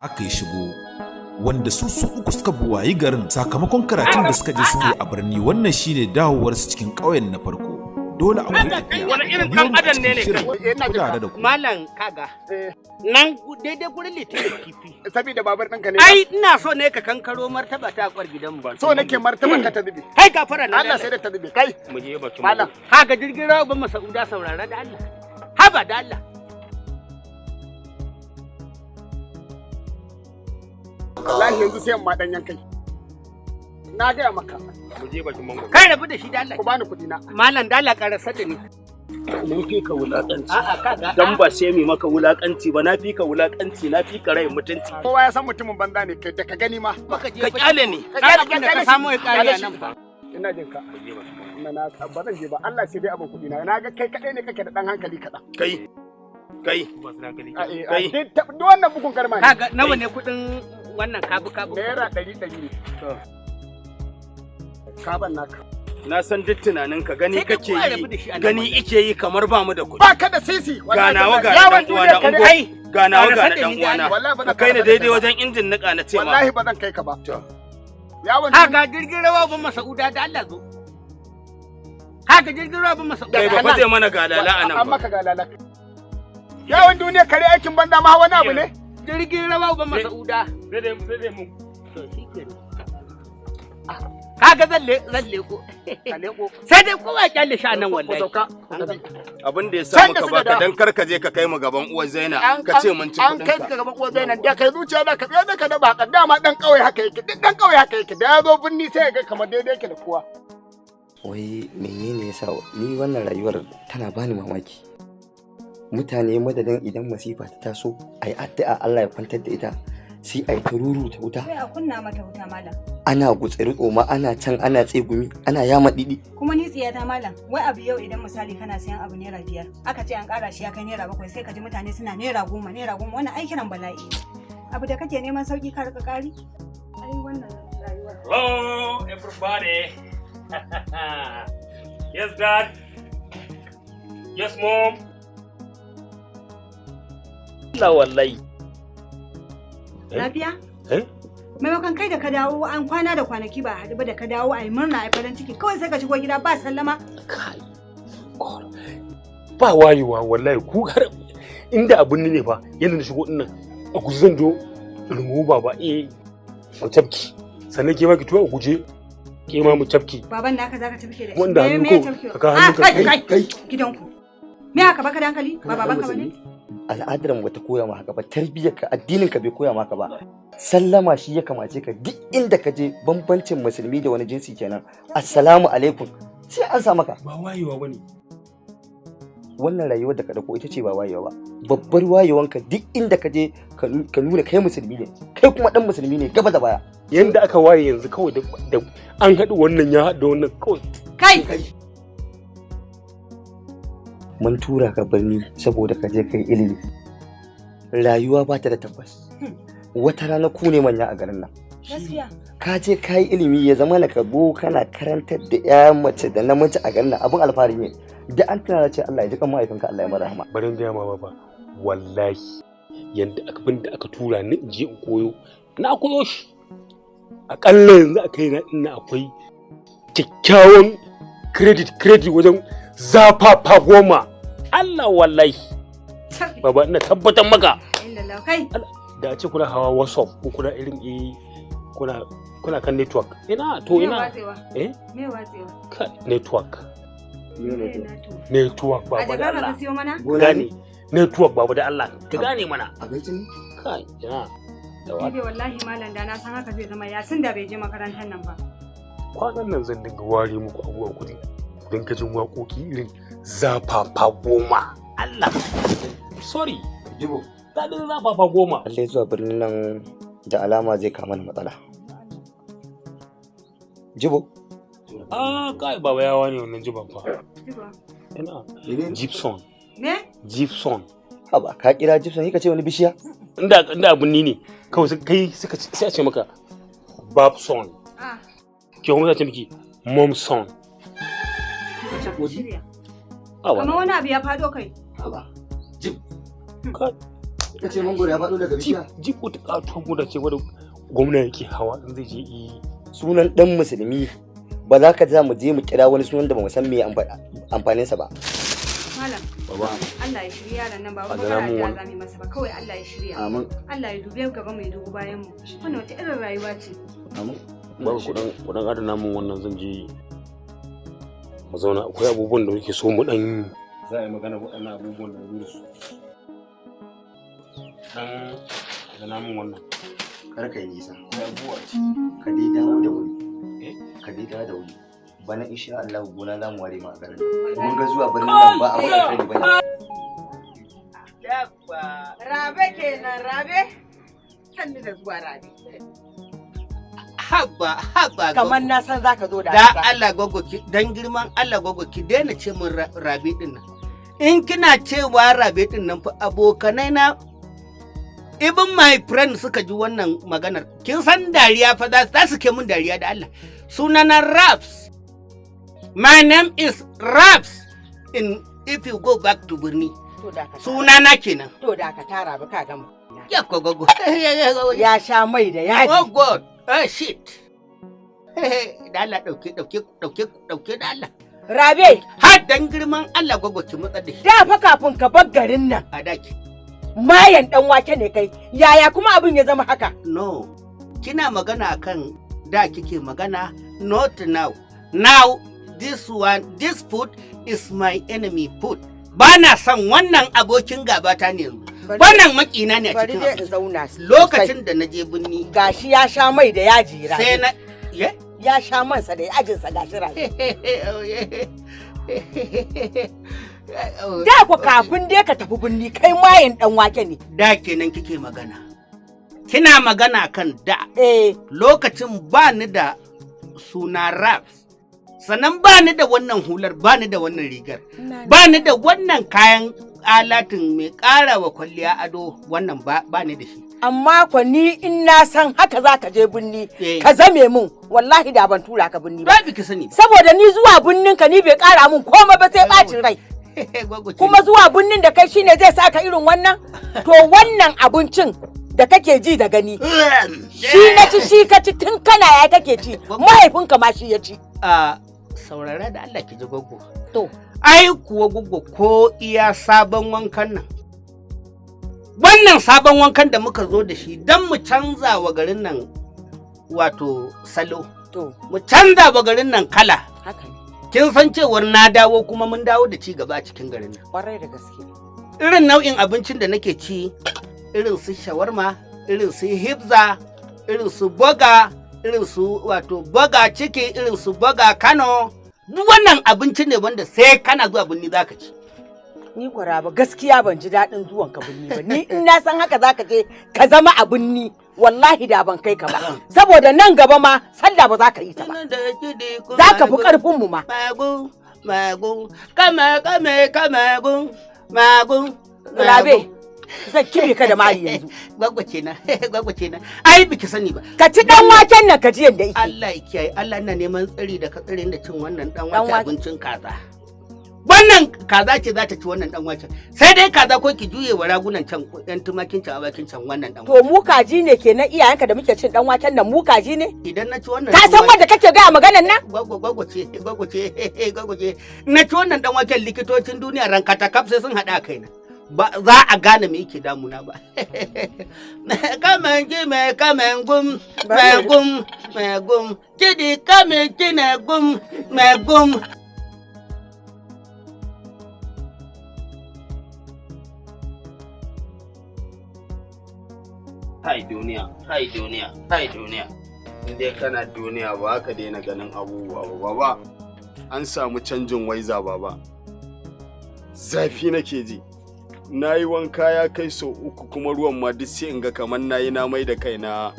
Aka yi shigo wanda su su uku suka buwayi garin sakamakon karatun da suka je suka yi a birni. Wannan shine dawowarsu cikin ƙauyen na farko. Dole akwai tafiya. Wani irin Biyo ɗan mu a adam cikin ne ne shirin kai? Ina jin kula ka. da ku. Malam, kaga. Nan daidai gurin litinin kifi. Saboda babur ɗinka ne. Ai ina so ne ka kankaro martaba ta akwar gidanmu. So nake martabar ka ta zube. Kai, gafara na. Allah sai da ta zube. Kai. Mu je bakin. Malam. Kaga jirgin rawa ban Masauda, saurara da Allah. Haba da Allah. Wallahi yanzu sai amma dan yankai. Na gaya maka. Mu je bakin mango. Kai, rabu da shi da Allah. Ku bani kuɗi na. Malam, da Allah karasa da ni. Mun fi ka wulakanci. A'a, kaga. Dan ba sai mu maka wulakanci ba, na fi ka wulakanci, na fi ka rai mutunci. Kowa ya san mutumin banza ne kai da ka gani ma. Baka je Ka kyale ni. Ka Ka abin da ka samu ya kare a nan fa. Ina jin ka. Ina na ba zan je ba. Allah sai dai abin kuɗi na. Na ga kai kaɗai ne kake da ɗan hankali kaɗan. Kai. Kai. A eh, a, Kai. duk wannan bugun garma ne. Kaga, nawa ne kuɗin wannan kabu kabu? Naira 100 100 ne. Kaban naka. Na san duk tunanin ka gani Sai dai kake kowa ya rabu da yi. shi a nan Gani wallahi. ike yi kamar ba mu da kuɗi. Ba ka da sisi. Ga nawa ga na Yawan dan uwana duniya kare. ungo. Ai, Ga nawa ga na karasa da dan ni da uwana. Allah. Wallahi ba Ka zan kai ni karasa da daidai kai ba. wajen injin niƙa na ce ma. Wallahi ba zan kai ka ba. Yawon Kaga jirgin rawa ban Masauda, da Allah zo. Kaga jirgin rawa ban Masauda. Kai ba fa zai mana galala a nan An ba. maka galala. Yawon duniya kare, aikin banza ma wani abu ne. Jirgin rawa ban Masauda. Sai dai sai dai mun. To shikenan. Kaga zan leko. Ka leko. Sai dai kowa ya kyale shi a nan Ku wallahi. sauka. Ku tafi. Abin da ya sa Can da muka suka baka da. dan kar ka je ka kai mu gaban uwar Zaina ka ce mun ci An kuɗin kai ka. ka gaban uwar Zainab da kai zuciya da ka biyo da ka da ba dama dan kauye haka yake, duk dan kauye haka yake, da ya zo binni sai ya ga kamar daidai yake da kowa. Wai menene yasa ni wannan rayuwar tana bani mamaki? Mutane madadin idan masifa ta taso a yi addu'a Allah ya kwantar da ita, sai a yi ta ruruta wuta. Sai a kunna mata wuta, malam. Ana gutsiri tsoma, ana can ana tsegumi, ana yama didi. Kuma ni tsiyata, malam, wai abu yau idan misali kana sayan abu naira 5, aka ce an ƙara shi ya kai naira 7, sai ka ji mutane suna naira 10, naira 10, wannan ai kiran bala'i ne. Abu da kake neman sauki ka rika ƙari? Ai wannan rayuwar. Hello, everybody. Yes, Dad. Yes, Mom. Allah wallahi. Lafiya? Eh? Maimakon kai da ka dawo an kwana da kwanaki ba a haɗu ba, da ka dawo a yi murna a yi farin ciki, kawai sai ka shigo gida ba sallama. Kai. God. Ba wayewa wallahi ku har inda abun ne fa yanda na shigo dinnan a guje zan jo rungu baba, mu tafki, sannan ke ma ki tuwa a guje ke ma mu tafki. Baban naka zaka tafke da shi. Wanda Me hannu me ko ya tafke? ka kawo hannunka. Ah, kai kai Kai. Gidanku. Me haka, baka da hankali? Ba babanka bane? Al'adar mu bata koya ma haka ba, tarbiyyar ka, addinin ka bai koya maka ba. Sallama shi ya kamace ka duk inda ka je. Bambancin musulmi da wani jinsi kenan. Assalamu alaikum, sai an sa maka. Ba wayewa bane. Wannan rayuwar da ka dauko ita ce ba wayewa ba. Babbar wayewanka duk inda ka je ka nuna kai musulmi ne, kai kuma dan musulmi ne gaba da baya. Yanda aka waye yanzu kawai da an haɗu wannan ya haɗu wannan kawai. Kai! Mun tura ka birni saboda ka je kai ilimi. Rayuwa ba ta da tabbas, wata rana ku ne manya a garin nan. Gaskiya. Ka je ka yi ilimi, ya zama na ka zo kana karantar da ya mace da namiji a garin nan, abin alfahari ne. Da an tana ce Allah ya ji kan mahaifinka, Allah ya mara rahama. Bari in gaya ma baba, wallahi yanda abin da aka tura ni in je in koyo, na koyo shi. Akalla yanzu a kai na ina akwai kyakkyawan credit wajen zafafa 10. Allah wallahi baba, ina tabbatar maka. Illallah, kai. Da a ce kuna hawa WhatsApp ko kuna irin kuna kuna kan network, ina to Me ina watsewa? Eh. Me watsewa? Kai, network. Me network? Network A baba da jakar ka Allah siyo mana? Gane network, baba, da Allah ka gane mana. Abincin ne. Kai, ina da Ni dai wallahi malam, da na san haka zai zama, yasin da bai je makarantar nan ba. Kwanan nan zan dinga ware muku abubuwa kudi ku dinga jin waƙoƙi irin zafafa 10. Allah, sorry. Jibo. Daɗin zafafa 10. Lallai zuwa birnin nan da alama zai kama ni matsala, Jibo. Ah, kai baba, yawa ne wannan jiban fa. Jibo. Ina Gibson. Me? Gibson. Haba, ka kira Gibson ka ce wani bishiya. Inda abun ni ne kawai sai kai suka sai a ce maka Babson. Ah, Ke kuma za a ce miki Momson. Shirya. A Kamar wani abu ya fado kai. Haba. Kai. Kace mangoro ya faɗo daga bishiya. Jeep wata katuwar mota ce wadda gwamna yake hawa in zai je yi. Sunan dan musulmi ba za ka za mu je mu kira wani sunan da ba mu san me amfaninsa ba. Malam. Baba. Allah ya shirya yaran nan ba A wai zara bakar mun addu'a wani. za mu yi masa ba kawai Allah ya shirya. Amin. Allah ya dube gaba mu ya dubi bayan mu. Wannan wata irin rayuwa ce. Amin. Baba kudan adana mun wannan zan je mu zauna akwai abubuwan da muke so mu dan za a yi magana waɗannan abubuwan da mu su. Dan adana mun wannan. Kar ka yi nisa. Akwai abubuwa ce. Ka dai dawo da wuri. Eh? Ka dai dawo da wuri. Bana insha Allah gona za mu ware ma a garin. Mun ga zuwa birnin nan ba abin alkhairi bane. Yabba. Rabe kenan Rabe. Sannu da zuwa Rabe. Haba, haba. Kamar na san zaka zo da Da haka. Allah gogo ki dan girman Allah gogo ki daina ce min rabe din nan. In kina cewa rabe din nan fa abokanai na even my friend suka ji wannan maganar. Kin san dariya fa za su ke min dariya da Allah. Sunana Raps. My name is Raps. In if you go back to birni. To da ka Sunana kenan. To da ka tara ba ka gama. Ya gogo. Ya sha mai da yaji. Oh God. Oh shit. Da Allah dauke dauke dauke dauke da Allah. Rabe. Har dan girman Allah gogo ki matsa da shi. Da fa kafin ka bar garin nan. A daki. Mayan dan wake ne kai. Yaya kuma abin ya zama haka? No. Kina magana akan da kike magana not now. Now this one this food is my enemy food. Ba na son wannan abokin gabata ne yanzu. Wannan makina ne a Bari cikin dai in abinci. zauna. sosai. Lokacin da na je birni Gashi ya sha mai da yaji Rabe. sai na ye? Ya sha mansa da yajinsa gashi Rabe. Da ku kafin dai ka tafi birni kai mayan dan wake ne. Da kenan kike magana. Kina magana kan da. Eh. Lokacin ba ni da suna raps. Sannan ba ni da wannan hular, ba ni da wannan rigar. Ba ni da wannan kayan alatin mai ƙara wa kwalliya ado wannan ba ni da shi. Amma ko ni in na san haka za ka je birni Eh. ka zame mun wallahi da ban tura ka birni ba. Ba biki sani ba. Saboda ni zuwa birnin ka ni bai kara mun komai ba sai bacin rai. Kuma zuwa birnin da kai shine zai sa ka irin wannan? To wannan abincin da kake ji da gani. Shi na ci shi ka ci tun kana ya kake ci mahaifinka ma shi ya ci. A saurara da Allah ki ji gwaggo. To. Ai kuwa gwaggo ko iya sabon wankan nan. Wannan sabon wankan da muka zo da shi don mu canza wa garin nan wato salo. To. Mu canza wa garin nan kala. Haka ne. Kin san cewar na dawo kuma mun dawo da ci gaba a cikin garin nan. Kwarai da gaske. Irin nau'in abincin da nake ci, irin su shawarma, irin su hibza, irin su boga, irin su wato boga ciki, irin su boga Kano. Duk wannan abinci ne wanda sai kana zuwa birni zaka ci. Ni kwara ba gaskiya ban ji daɗin zuwan ka birni ba. Ni in na san haka zaka je ka zama a birni wallahi da ban kai ka ba. Saboda nan gaba ma sallah ba za ka yi ta ba. Za ka fi ƙarfin mu ma. Magun, magun, kama kame kamagun, magun. Rabe, zan kibe ka da mari yanzu. Gwagwa kenan, gwagwa kenan. Ai biki sani ba. Ka ci dan waken nan ka ji yanda yake. Allah ya kiyaye, Allah ina neman tsari da ka tsare ni da cin wannan dan Dan wake wake. abincin kaza. Wannan kaza ce za ta ci wannan dan waken. Sai dai kaza ko ki juye wa ragunan can yan tumakin can awakin can wannan dan To mu kaji ne kenan iyayenka da muke cin dan waken nan mu kaji ne? Idan na ci wannan Ka san wanda kake gaya maganan nan? Gwagwa gwagwa ce, gwagwa ce, gwagwa ce. Na ci wannan dan waken likitocin duniya rankata kaf sai sun haɗa kaina. Ba za a gane me yake damuna ba. Kaman ji mai kaman gum, mai gum, mai gum. Kidi kame kina gum, mai gum. Hai duniya, hai duniya, hai duniya. In dai kana duniya ba ka daina ganin abubuwa ba baba. An samu canjin waiza baba. Zafi nake ji. Na yi wanka ya kai sau uku kuma ruwan ma duk sai in ga kamar na yi na mai da kaina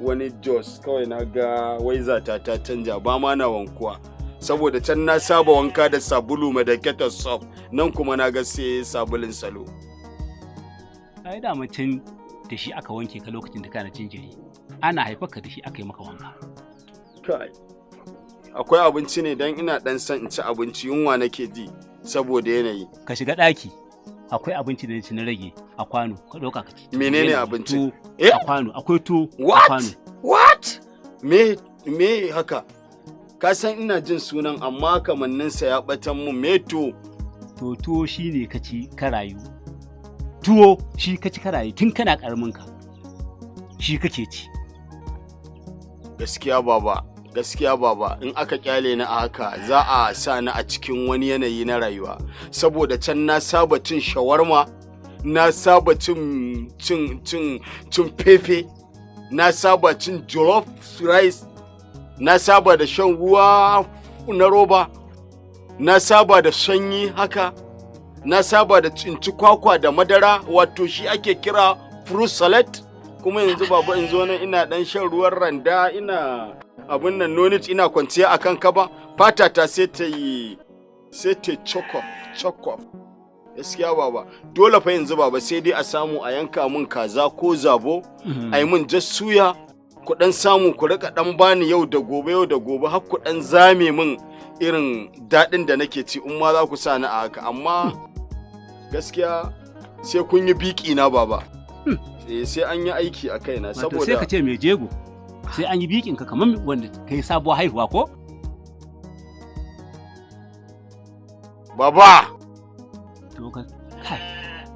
wani Jos kawai na ga waiza ta ta canja ba ma na wankuwa. Saboda can na saba wanka da sabulu madaketar soap nan kuma na ga sai sabulin salo. Ai da can da shi aka wanke ka lokacin da kana jinjiri. Ana haifar ka da shi aka yi maka wanka. Kai. Akwai abinci ne don ina dan son in ci abinci yunwa nake ji saboda yanayi. Ka shiga ɗaki Akwai abinci da na ci na rage a kwano, ka ɗauka ka ci. Menene abincin? Tuwo a kwano, akwai tuwo a What? kwano. What? Me haka? Ka san ina jin sunan amma kamanninsa ya ɓatan mun me to? To tuwo shine ka ci ka rayu. Tuwo shi ka ci ka rayu tun kana karamin ka. Shi kake ci. Gaskiya baba, gaskiya baba, in aka kyale ni a haka za a sa ni a cikin wani yanayi na rayuwa. Saboda can na saba cin shawarma, na saba cin cin cin cin fefe, na saba cin jollof rice, na saba da shan ruwa na roba, na saba da sanyi haka, na saba da cinci kwakwa da madara, wato shi ake kira fruit salad. Kuma yanzu baba in zo nan ina dan shan ruwan randa, ina abun nan nonit, ina kwanciya akan kaba, fata ta sai ta yi sai ta chokof chokof. Gaskiya baba, dole fa yanzu baba sai dai a samu a yanka mun kaza ko zabo, a yi mun suya, ku dan samu ku rika dan bani yau da gobe yau da gobe har ku dan zame min irin daɗin da nake ci in ma za ku sa ni a haka. Amma gaskiya sai kun yi biki na baba. Sai an yi aiki a kaina saboda sai ka ce mai jego sai an yi bikin ka kamar wanda kai sabuwar haihuwa ko? Baba! To ka kai.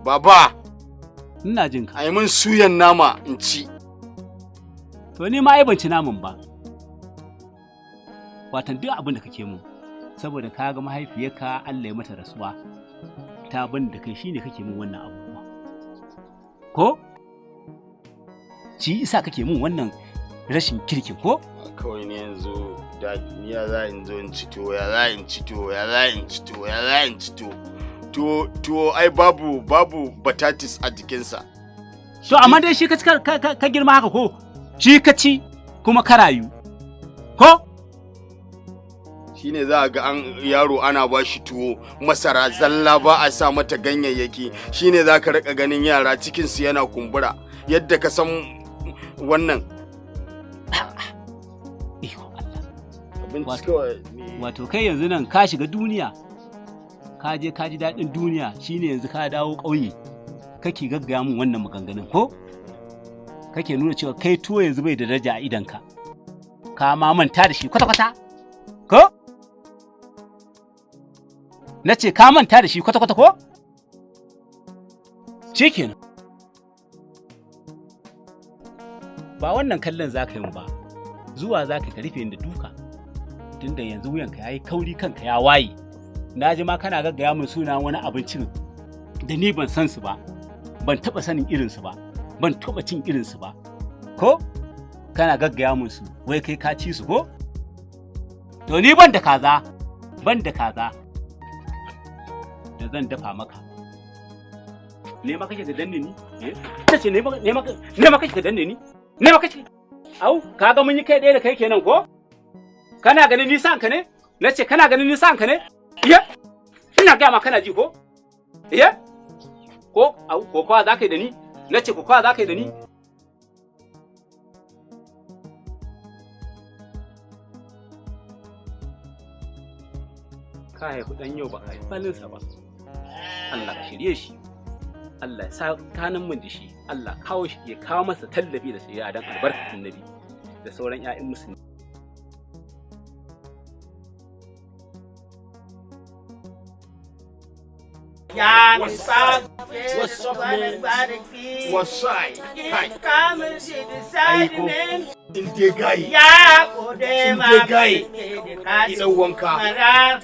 Baba! Ina jin ka. Ai mun suyan nama in ci. To ni ma ai ban ci naman ba. Watan duk abin da kake mun saboda ka ga mahaifiyarka Allah ya mata rasuwa ta ban da kai shine kake mun wannan abubuwa. Ko? Shi isa kake mun wannan rashin kirkin ko? Kawai ne yanzu da ya za in zo in ci tuwo, ya za in ci tuwo, ya za in ci tuwo, ya za in ci tuwo. Tuwo, tuwo ai babu babu batatis a jikinsa. To amma dai shi ka ci ka girma haka ko? Shi ka ci kuma ka rayu. Ko? Shine za a ga an yaro ana ba shi tuwo masara zalla ba a sa mata ganyayyaki, shine za ka rika ganin yara cikinsu yana kumbura yadda ka san wannan. Wato kai yanzu nan ka shiga duniya, ka je ka ji daɗin duniya, shine yanzu ka dawo ƙauye kake gaggaya min wannan maganganun ko? Kake nuna cewa kai tuwo yanzu bai da daraja a idonka, ka ma manta da shi kwata-kwata ko? Na ce ka manta da shi kwata-kwata ko? Shikenan. Ba wannan kallon za ka yi ba, zuwa za ka rufe ni da duka, tunda yanzu wuyanka ya yi kauri kanka ya waye. Na ji ma kana gaggaya min suna wani abincin da ni ban san su ba, ban taɓa sanin irinsu ba, ban taɓa cin irinsu ba. Ko? Kana gaggaya min su, wai kai ka ci su ko? To ni ban da kaza, ban da kaza da zan dafa maka. Ne ma kake ka danne ni? Eh? Tace ne ma ne ma ne ma kake ka danne ni? Ne ma kake? Au, kaga mun yi kai ɗaya da kai kenan ko? Kana ganin ni sa'an ka ne? Nace kana ganin ni sa'an ka ne? Iye? Ina gaya ma kana ji ko? Iye? Ko au ko kwa za ka yi da ni? Nace ko kwa za ka yi da ni? Ka haifi ɗan yau ba ka haifi halinsa ba. Allah ka shirye shi. Allah ya sa kanan mun da shi. Allah kawo shi ya kawo masa tallafi da shiriya don albarkar annabi da sauran 'ya'yan musulmi. What's up, man? What's up? Hi. Aiko. In dai gaye. In dai gaye. Ki ɗau wanka. Bai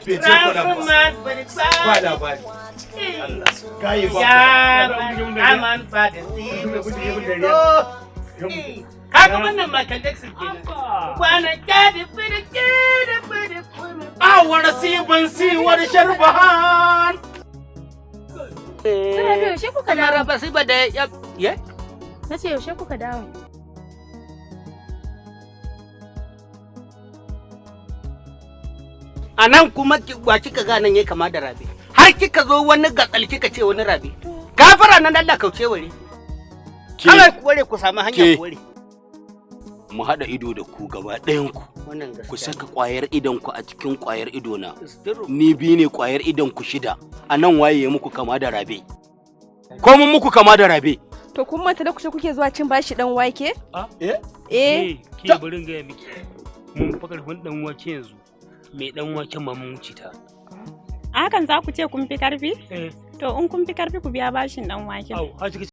je kwana ba. Ba labari. Allah. Gaye ba. Kaga wannan Michael Jackson kenan. Kwana kyadi fidi kyadi fidi fidi. Awar siban siwar sharbahan. Suna biyu yaushe kuka dawo? Raba siba da ya ye? Na ce yaushe kuka dawo? A nan kuma wa kika ga nan yayi kama da rabe. Har kika zo wani gatsal kika ce wani rabe. Gafara nan Allah kauce ware. Kawai ku ware ku samu hanya ku ware. Mu haɗa ido da ku gaba ɗayan ku. Ku saka ƙwayar idon ku a cikin ƙwayar ido na. Ni biyu ne ƙwayar idon ku 6. A nan waye ya muku kama da Rabe? Ko mun muku kama da Rabe? To kun manta lokacin kuke zuwa cin bashi dan wake? Eh? Eh. Ke bari gaya miki. Mun fa karfin dan wake yanzu. Mai dan waken ma mun wuce ta. A hakan za ku ce kun fi karfi? To in kun fi karfi ku biya bashin dan waken. Au, har kika